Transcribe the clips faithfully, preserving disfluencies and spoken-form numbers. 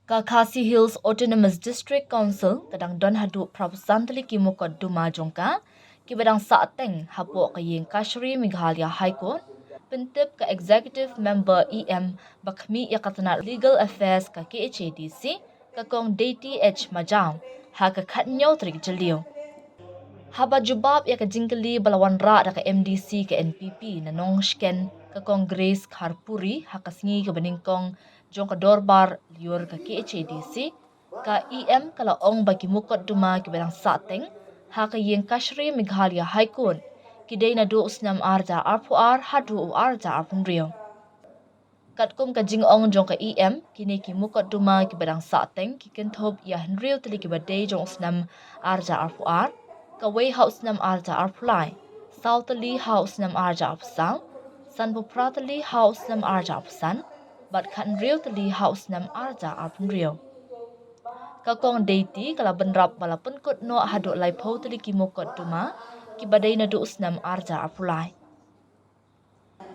Ka Khasi Hills Autonomous District Council ka dang don haduh phra phew san tylli ki mukotduma jong ka kiba dang sahteng hapoh ka ïing kashari Meghalaya High Court, pyntip ka Executive Member E M ba khmih ïa ka tnat Legal Affairs ka K H A D C, ka Kong Deity H Majaw, ha ka khathynñiew tarik Jylliew. Haba jubab ïa ka jingkylli ba la wanrah da ka M D C ka N P P na Nongshken, ka Kong Grace Kharpuri, ha ka sngi kaba nyngkong jong ka dorbar lyiur ka K H A D C, ka E M ka la ong ba ki mukotduma kiba dang sahteng ha ka ïing kashari Meghalaya High Court ki dei naduh u snem ar hajar arphew ar haduh u ar hajar arphew hynriew. Katkum ka jingong jong ka E M, kine ki mukotduma kiba dang sahteng ki kynthup ïa hynriew tylli kiba dei jong u snem ar hajar arphew ar, kawei ha u snem ar hajar arphew lai, saw tylli ha u snem ar hajar arphew saw, sanphew phra tylli ha u snem ar hajar arphew san, bad khathynriew tylli ha u snem ar hajar arphew hynriew. Ka Kong Deity ka la bynrap ba la pynkut noh haduh laiphew tylli ki mukotduma kiba dei naduh u snem ar hajar arphew lai.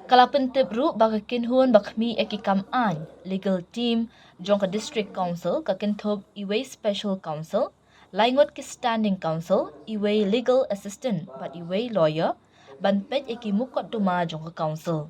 Ka la pyntip ruh ba ka kynhun ba khmih ïa ki kam aiñ, legal team, jong ka District Council ka kynthup iwei Special Counsel, lai ngut ki Standing Counsel, iwei Legal Assistant bad iwei Lawyer, ban peit ïa ki mukotduma jong ka Council.